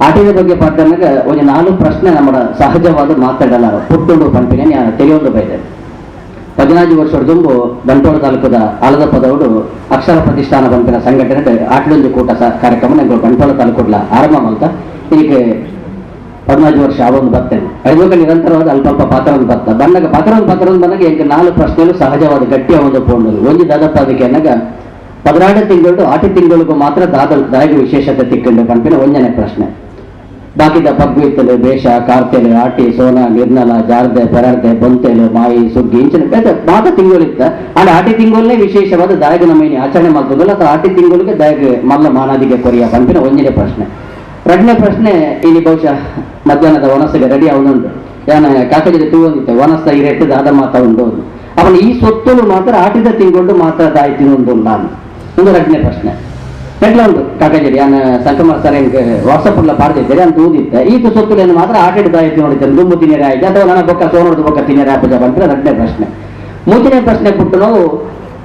ಆಟಿದ ಬಗ್ಗೆ ಪಾತ್ರನಾಗ ಒಂದು ನಾಲ್ಕು ಪ್ರಶ್ನೆ ನಮ್ಮ ಸಹಜವಾದ ಮಾತಾಡಲಾರ ಪುಟ್ಟುಂಡು ಪನ್ಪಿನ ನಾನು ತಿಳಿಯೊಂದು ಬೈದೆ. 15 ವರ್ಷದ ದುಂಬು ಬಂಟ್ವಾಳ ತಾಲೂಕದ ಆಲದ ಪದవుಡು ಅಕ್ಷರ ಪ್ರತಿಷ್ಠಾನ ಪನ್ಪಿನ ಸಂಘಟನೆ ಆಟಲೊಂದು ಕೂಟ ಕಾರ್ಯಕ್ರಮ ನಂಗೆ ಬಂಟ್ವಾಳ ತಾಲೂಕುಡ್ಲ ಆರಂಭ ಮಲ್ತ ಈಗ 14 ವರ್ಷ ಅವೊಂದು ಬರ್ತೇನೆ. ಐದು ನಿರಂತರವಾದ ಅಲ್ಪ ಅಲ್ಪ ಪಾತ್ರವನ್ನು ಬರ್ತ ಬಂದಾಗ ಪಾತ್ರವನ್ನು ಪಾತ್ರವನ್ನು ಬಂದಾಗ ಈಗ ನಾಲ್ಕು ಪ್ರಶ್ನೆಗಳು ಸಹಜವಾದ ಗಟ್ಟಿಯ ಒಂದು ಪೋಂಡಲು. ಒಂದು ದಾದಪ್ಪ ಅದಕ್ಕೆ ಅನ್ನಾಗ 16 ತಿಂಗಳು ಆಟಿ ತಿಂಗಳಿಗೂ ಮಾತ್ರ ದಾದ ದಾಯಿಗೆ ವಿಶೇಷತೆ ತಿಕ್ಕೊಂಡು ಪನ್ಪಿನ ಒಂದನೇ ಪ್ರಶ್ನೆ. ಬಾಕಿದ ಪಗ್ಗು ಇತ್ತಲು ಬೇಷ ಕಾರ್ತೆಲು ಆಟಿ ಸೋನ ನಿರ್ನಲ ಜಾರ್ದೆ ಪೆರಾರ್ದೆ ಬೊಂತೆಲು ಮಾಯಿ ಸುಗ್ಗಿ ಇಂಚಿನ ಬೇತೆ ಮಾತ ತಿಂಗಳಿತ್ತ. ಆಂಡ ಆಟಿ ತಿಂಗಳನ್ನೇ ವಿಶೇಷವಾದ ದಾಯಗ ನಮ್ಮ ಆಚರಣೆ ಮಾಡ್ತದಲ್ಲ ಅಥವಾ ಆಟಿ ತಿಂಗಳಿಗೆ ದಾಯಗ ಮಲ್ಲ ಮಾನಾದಿಗೆ ಕೊರಿಯ ಪನ್ಪಿನ ಒಂದನೇ ಪ್ರಶ್ನೆ. ಎರಡನೇ ಪ್ರಶ್ನೆ ಇಲ್ಲಿ ಬಹುಶಃ ಮಧ್ಯಾಹ್ನದ ವನಸ್ಸಿಗೆ ರೆಡಿ ಅವನುಂಟು. ಯಾನ ಕಾಕಜಿದ ತೂವಂದಿತ್ತೆ ವನಸ್ಸ ಇರೆಟ್ಟು ದಾದ ಮಾತ ಉಂಟು. ಅವನು ಈ ಸೊತ್ತಲು ಮಾತ್ರ ಆಟಿದ ತಿಂಗಳು ಮಾತ್ರ ದಾಯಿ ತಿನ್ನೊಂದು ನಾನು ಒಂದು ಎರಡನೇ ಪ್ರಶ್ನೆ. ಎಟ್ಲ ಉಂಟು ಕಾಕಜಿ ಯಾನ ಸಂಕಮರ್ ಸರ್ ಹೆಂಗೆ ವಾಟ್ಸಪ್ ಎಲ್ಲ ಪಾಡ್ದಿದ್ದಾರೆ ಅಂತ ಊದಿತ್ತೆ. ಈತ ಸೊತ್ತುಗಳನ್ನು ಮಾತ್ರ ಆಟಿದ ದಾಯಿ ನೋಡಿದ್ದೇನೆ ದುಂಬು ತಿನ್ನೇರೆ ಆಯ್ತು ಅಥವಾ ನನ್ನ ಬೊಕ್ಕ ಸೋನೋಡ್ದು ಬೊಕ್ಕ ತಿನ್ನೇರೆ ಆಪುಜ ಬಂದ್ರೆ ಎರಡನೇ ಪ್ರಶ್ನೆ. ಮೂರನೇ ಪ್ರಶ್ನೆ ಪುಟ್ಟು ನಾವು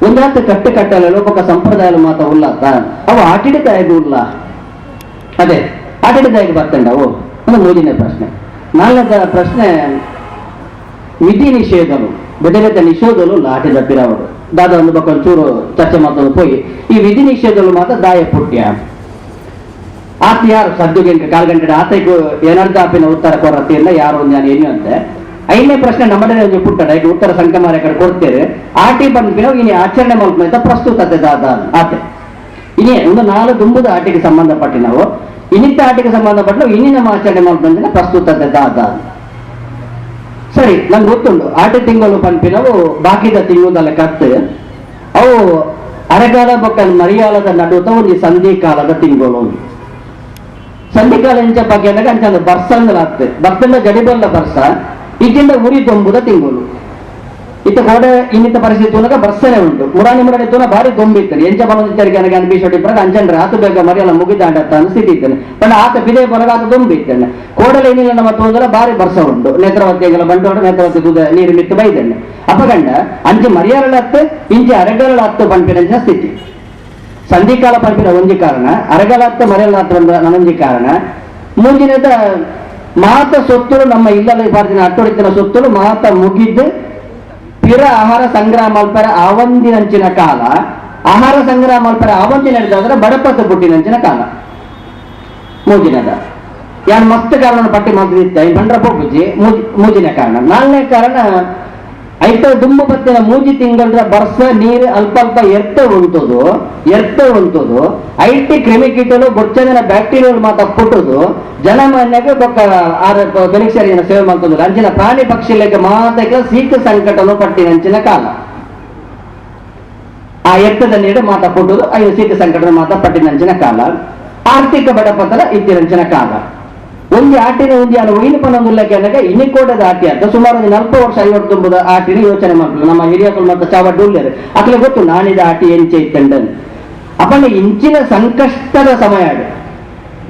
ಒಂದಾತ ಕಟ್ಟು ಕಟ್ಟಲು ಬೊಕ್ಕ ಸಂಪ್ರದಾಯ ಮಾತ ಉಲ್ಲತ್ತ ಅವು ಆಟಿಡ ತಾಯಿಗೂ ಉಲ್ಲ ಅದೇ ಆಟಿಡ ತಾಯಿಗೆ ಬರ್ತಂಡವು ಒಂದು ಮೂರನೇ ಪ್ರಶ್ನೆ. ನಾಲ್ಕನೇ ಪ್ರಶ್ನೆ ವಿಧಿ ನಿಷೇಧಲು ಬೆದರಿದ ನಿಷೇಧಲು ಲಾಟಿದ ಪಿರವರು ದಾದ ಒಂದು ಬೊಕ್ಕ ಚೂರು ಚರ್ಚೆ ಮಾತನ್ನು ಪೋಯಿ ಈ ವಿಧಿ ನಿಷೇಧಲು ಮಾತ್ರ ದಾಯ ಪುಟ್ಯ ಆತ ಯಾರು ಸದ್ಯಕ್ಕೆ ಕಾಲು ಗಂಟೆ ಆತೈಕು ಏನರ್ಧ ಆಪಿನ ಉತ್ತರ ಕೊರತಿಲ್ಲ ಯಾರು ಒಂದು ನಾನು ಏನು ಅಂತೆ. ಐದನೇ ಪ್ರಶ್ನೆ ನಮ್ಮದೇ ಒಂದು ಪುಟ್ಟಡ ಈಗ ಉತ್ತರ ಸಂಕಮಾರ ಕಡೆ ಕೊಡ್ತೇವೆ. ಆಟಿ ಬಂದ್ಪಿನ ಇನಿ ಆಚರಣೆ ಮಲ್ಪನ ಪ್ರಸ್ತುತತೆ ದಾದ ಆತೆ ಇನಿ ಒಂದು ನಾಲ್ಕು ದುಂಬುದ ಆಟಿಗೆ ಸಂಬಂಧಪಟ್ಟಿ ನಾವು ಇನ್ನಿತ್ತ ಆಟಿಗೆ ಸಂಬಂಧಪಟ್ಟ ಇನಿ ನಮ್ಮ ಆಚರಣೆ ಮಲ್ಪನ ಪ್ರಸ್ತುತತೆ ದಾದ. ಸರಿ ನಂಗೆ ಗೊತ್ತುಂಟು ಆಟಿ ತಿಂಗಳು ಪನ್ಪಿನವು ಬಾಕಿದ ತಿಂಗಳು ಕತ್ತು ಅವು ಅರೆಗಾಲ ಬೊಕ್ಕ ಮರಿಯಾಲದ ನಡುತ್ತ ಒಂದು ಸಂಧಿ ಕಾಲದ ತಿಂಗಳು. ಸಂಧಿಕಾಲ ಎಂಚ ಬಗ್ಗೆ ಅಂದಾಗ ಅಂಚ ಬರ್ಸ ಅಂದ್ರೆ ಆಗ್ತದೆ ಬರ್ತಂಡ ಜಡಿಬಲ್ಲ ಬರ್ಸ ಇದ್ದಿಂದ ಉರಿ ದೊಂಬುದ ತಿಂಗಳು. ಇತ್ತ ಕೋಡೆ ಇನ್ನಿತ ಪರಿಸ್ಥಿತಿ ತೂನಗ ಬರ್ಸನೆ ಉಂಟು ಮುರಾಣಿ ಮುರಾಣಿ ತೂನ ಭಾರಿ ದೊಂಬಿತ್ತಾರೆ ಎಂಚ ಬಲದಿತ್ತರಿಗೆ ನನಗೆ ಅನ್ಬೀಸೋಟಿ ಬರಗ ಅಂಚಂಡ್ರೆ ಆತ ಬೇಗ ಮರಿಯಲ್ಲ ಮುಗಿದಾಂಡ ಸ್ಥಿತಿ ಇದ್ದಾನೆ ಪಂಡ ಆತ ಬಿದೆ ಬರಗ ಆತ ದೊಂಬಿತ್ತಾನೆ. ಕೋಡಲೆ ಏನಿಲ್ಲ ನಮ್ಮ ತೋಂದ್ರೆ ಭಾರಿ ಬರ್ಸ ಉಂಟು ನೇತ್ರಾವತಿ ಬಂಡೋಡ ನೇತ್ರಾವತಿ ದೂದ ನೀರು ಮಿತ್ತು ಬೈದಾನೆ ಅಪಗಂಡ ಅಂಚೆ ಮರಿಯಾರಳತ್ತು ಇಂಚೆ ಅರೆಗಲತ್ತು ಪಂಪಿನಂಚಿನ ಸ್ಥಿತಿ. ಸಂಧಿಕಾಲ ಪಂಪಿನ ಒಂಜಿ ಕಾರಣ ಅರೆಗಲತ್ತ ಮರಿಯಲತ್ತು ಒಂದು ನನೊಂಜಿ ಕಾರಣ. ಮೂಜಿನದ ಮಾತ ಸೊತ್ತುಲು ನಮ್ಮ ಇಲ್ಲಲ್ಲಿ ಬಾರ್ದಿನ ಅಟ್ಟೊಡಿತಿನ ಸೊತ್ತುಲು ಮಾತ ಮುಗಿದ್ದು ಪಿರ ಆಹಾರ ಸಂಗ್ರಹ ಮಲ್ಪರ ಆವಂದಿನಂಚಿನ ಕಾಲ. ಆಹಾರ ಸಂಗ್ರಹ ಮಲ್ಪರ ಆವಂದಿನ ಅಂದ್ರೆ ಬಡಪತ್ತು ಬುಟ್ಟಿನಂಚಿನ ಕಾಲ ಮೂಜಿನದ. ಯಾನ್ ಮಸ್ತ್ ಕಾರಣ ಪಟ್ಟಿ ಮಾಡ್ತಿದ್ದೆ ಬಂಡ್ರ ಪೋಪುಜಿ ಮೂಜಿನ ಕಾರಣ. ನಾಲ್ಕನೇ ಕಾರಣ ಐತ ದುಂಬು ಬತ್ತಿನ ಮೂಜಿ ತಿಂಗಳ ಬರ್ಸ ನೀರು ಅಲ್ಪ ಅಲ್ಪ ಎರ್ತ ಉಂಟುದು ಎರ್ತ ಉಂಟುದು IT ಕ್ರಿಮಿಕೀಟಲು ಬೊಚ್ಚಂದಿನ ಬ್ಯಾಕ್ಟೀರಿಯಲ್ ಮಾತ ಪುಟ್ಟುದು ಜನಮಾನ್ಯಕ್ಕೆ ಬೊಕ್ಕ ಆರ ಬೆನಿಫಿಷರಿನ ಸೇವೆ ಮಾಡ್ತದೆ ಅಂಚಿನ ಪ್ರಾಣಿ ಪಕ್ಷಿಲೆಗೆ ಮಾತಕ್ಕೆ ಸೀಕ ಸಂಕಟನು ಪಟ್ಟಿನಂಚಿನ ಕಾಲ. ಆ ಎತ್ತದ ನೀರು ಮಾತ ಪುಟ್ಟುದು ಐದು ಸೀಕ ಸಂಕಟದ ಮಾತ ಪಟ್ಟಿನಂಚಿನ ಕಾಲ. ಆರ್ಥಿಕ ಬಡಪತರ ಇತ್ತಿನಂಚಿನ ಕಾಲ. ಒಂದು ಆಟಿನ ಒಂದು ಯಾರು ಒಯ್ನು ಪನ್ನೊಂದುಲ್ಲಕ್ಕೆ ಅಂದಾಗ ಇನಿಕೋಟದ ಆಟಿ ಅಂತ ಸುಮಾರು ಒಂದು 40 ವರ್ಷ 59 ಆಟಿನ ಯೋಚನೆ ಮಾಡ್ತಾರೆ ನಮ್ಮ ಹಿರಿಯಕರು ಮತ್ತು ಚಾವಡ್ಡುಲ್ಲೇರು ಅಕ್ಲೆ ಗೊತ್ತು ನಾನಿದ ಆಟಿ ಎಂಚೆ ಇತ್ತಂಡನ್ ಅಪ್ಪನ ಇಂಚಿನ ಸಂಕಷ್ಟದ ಸಮಯ ಅದು.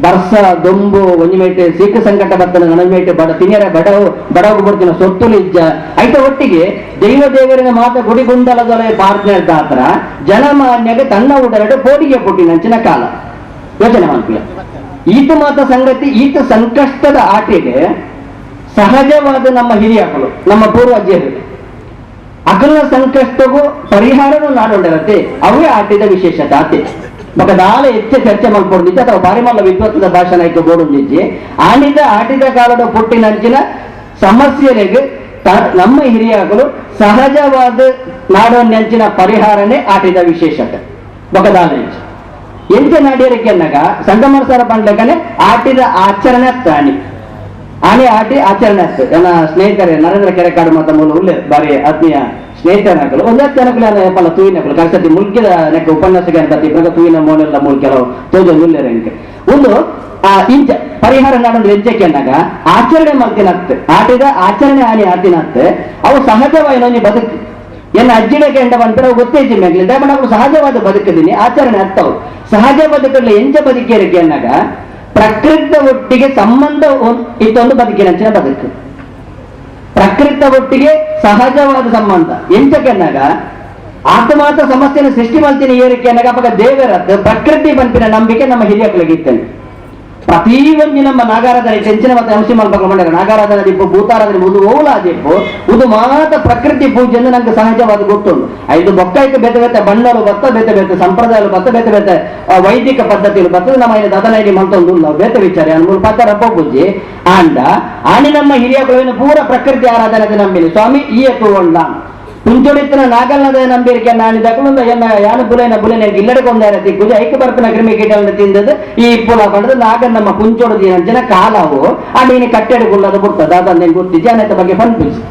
ಬರ್ಸ ದೊಂಬು ಒಂಜಿ ಸೀಕ ಸಂಕಟ ಬರ್ತದೆ ನನಮೇಟೆ ಬಡ ತಿನ್ಯರ ಬಡವು ಬಡವು ಬರ್ತಿನ ಸೊತ್ತುಲು ಇಜ್ಜ ಐತ ಒಟ್ಟಿಗೆ ದೈವ ದೇವರಿನ ಮಾತ ಗುಡಿಗುಂಡಲದೊಲೆ ಪಾರ್ಟ್ನರ್ ದಾತ್ರ ಜನಮಾನ್ಯಗೆ ತನ್ನ ಉಡರಡು ಪೋಡಿಗೆ ಪುಟ್ಟಿನಂಚಿನ ಕಾಲ ಯೋಚನೆ ಮಾಡ್ತೀಯ. ಈತ ಮಾತ ಸಂಗತಿ ಈತ ಸಂಕಷ್ಟದ ಆಟಿಗೆ ಸಹಜವಾದ ನಮ್ಮ ಹಿರಿಯಕಲು ನಮ್ಮ ಪೂರ್ವಜ್ಯರು ಅಕಲ ಸಂಕಷ್ಟಗೂ ಪರಿಹಾರನೂ ನಾಡೊಂಡಿರತ್ತೆ ಅವೇ ಆಟಿದ ವಿಶೇಷತೆ ಆತೆ. ದಾಲ ಹೆಚ್ಚು ಚರ್ಚೆ ಮಾಡ್ಕೊಂಡಿದ್ದೆ ಅಥವಾ ಬಾರಿಮಲ್ಲ ವಿದ್ವತ್ತದ ಭಾಷಣ ಆಯ್ತು ಬೋಡೊಂದಿಜ್ಜಿ ಆನಿದ ಆಟಿದ ಕಾಲದ ಪುಟ್ಟಿನಂಚಿನ ಸಮಸ್ಯೆಗೆ ನಮ್ಮ ಹಿರಿಯಕಲು ಸಹಜವಾದ ನಾಡೊಂದಂಚಿನ ಪರಿಹಾರನೇ ಆಟಿದ ವಿಶೇಷತೆ. ಬೊಕದಾಲ ಹೆಚ್ಚು ಎಂಚ ನಾಡಿಯರಕ್ಕೆ ಅಂದಾಗ ಸಂಗಮರ ಸರ ಪಂಡ್ಲಕನೆ ಆಟಿದ ಆಚರಣೆ ತಾಣಿ ಆನೆ ಆಟಿ ಆಚರಣೆ ಆಗ್ತದೆ. ನನ್ನ ಸ್ನೇಹಿತರೆ ನರೇಂದ್ರ ಕೆರೆಕಾಡು ಮಾತ ಮೂಲ ಉಲ್ಲೆ ಬಾರಿ ಆತ್ಮೀಯ ಸ್ನೇಹಿತರನಾಗಲು ಒಂದೇ ಜನಕುಲ ಪಲ್ಲ ತೂಯಿನಕಲು ಕರ್ಸತಿ ಮುಲ್ಕಿದ ನೆಕ್ಕ ಉಪನ್ಯಾಸಕ್ಕೆ ಅಂತ ಇಬ್ಬರ ತೂಯಿನ ಮೋನೆಲ್ಲ ಮೂಲ ಕೆಲವು ತೋಜ ಉಲ್ಲೇರ ಒಂದು ಆ ಇಂಚ ಪರಿಹಾರ ನಾಡೊಂದು ಎಂಚಕ್ಕೆ ಅಂದಾಗ ಆಚರಣೆ ಮಾಡ್ತೀನತ್ತೆ ಆಟಿದ ಆಚರಣೆ ಆನೆ ಆಟಿನತ್ತೆ ಅವು ಸಹಜವಾಗಿ ಬದುಕು. ಎನ್ನ ಅಜ್ಜಿಡಕ್ಕೆ ಎಂಡ ಬಂದ್ರೆ ಅವು ಗೊತ್ತೇ ಜಿಮ್ಮೆಗ್ಲಿ ದಯಮಾಡಿ ಸಹಜವಾದ ಬದುಕಿದ್ದೀನಿ ಆಚರಣೆ ಆಗ್ತಾವು. ಸಹಜ ಬದುಕಲ್ಲಿ ಎಂಚ ಬದುಕಿರಕ್ಕೆ ಅಂದಾಗ ಪ್ರಕೃತ ಒಟ್ಟಿಗೆ ಸಂಬಂಧ ಇತ್ತೊಂದು ಬದುಕಿನಂಚಿನ ಬದುಕು. ಪ್ರಕೃತ ಒಟ್ಟಿಗೆ ಸಹಜವಾದ ಸಂಬಂಧ ಎಂಚಕ್ಕೆ ಅಂದಾಗ ಆತ್ಮಾತ ಸಮಸ್ಯೆನ ಸೃಷ್ಟಿ ಮಾಡ್ತೀನಿ ಏರಿಕೆ ಅಂದಾಗ ಅವಾಗ ದೇವರದ್ದು ಪ್ರಕೃತಿ ಬಂಪಿನ ನಂಬಿಕೆ ನಮ್ಮ ಹಿರಿಯಕಲಿಗೆ ಇತ್ತೇನೆ. ಪ್ರತಿ ಒಂಜಿ ನಮ್ಮ ನಾಗಾರಾಧನೆ ಚೆಂಚಿನ ಮತ್ತೆ ಅಂಶ ಮಲ್ಪಕ ಮಂಡಲ ನಾಗಾರಾಧನೆ ದಿಪ್ಪು, ಭೂತಾರಾಧನೆ, ಉದು ಓಲ ದಿಪ್ಪು, ಉದು ಮಾತ ಪ್ರಕೃತಿ ಪೂಜೆ ಅಂದ್ರೆ ನಂಗೆ ಸಹಜವಾದ ಗೊತ್ತುಂಡು. ಐದು ಬೊಕ್ಕೈಕ್ ಬೇತೆ ಬೇತೆ ಬಣ್ಣಲು ಬತ್ತ, ಬೇತೆ ಬೇತೆ ಸಂಪ್ರದಾಯಲು ಬತ್ತ, ಬೇತೆ ಬೇತೆ ವೈದಿಕ ಪದ್ಧತಿಲು ಬತ್ತದ. ನಮ್ಮ ದದನೈಡಿ ಮಂತೊಂದು ನಾವು ಬೇತೆ ವಿಚಾರ ಮೂರು ಪಾತ್ರ ಪೂಜೆ ಆಂಡ ಆನಿ ನಮ್ಮ ಹಿರಿಯ ಪೂರ ಪ್ರಕೃತಿ ಆರಾಧನೆ ನಂಬಿನಿ ಸ್ವಾಮಿ. ಈ ತೂವಂಡ ಕುಂಚೊಡಿತ್ತಿನ ನಾಗಲ್ನದ ನಂಬಿಕೆ ನಾನಿದಕುಲು ಎನ್ನ ಯಾನ ಬುಲೆನ ಬುಲೆನ ಇಲ್ಲಡೆ ಕೊಂದಾರ ತಿಕ್ಕುಜಿ, ಐಕ್ ಬರ್ಪಿನ ಕ್ರಿಮಿ ಕೀಟలను ತಿಂದದ್ದು ಈ ಪುಲ ಪಂಡದು ನಾಗನ್ ನಮ್ಮ ಕುಂಚೊಡು ಜನ ಕಾಲವು. ಆ ನೀನು ಕಟ್ಟೆಡು ಗುಲ್ಲದ ಬಿಡ್ತದ, ಅದನ್ನ ಗೊತ್ತಿಜ್ಜಿ, ಅನ್ನದ ಬಗ್ಗೆ ಪನ್ಪುಜಿ.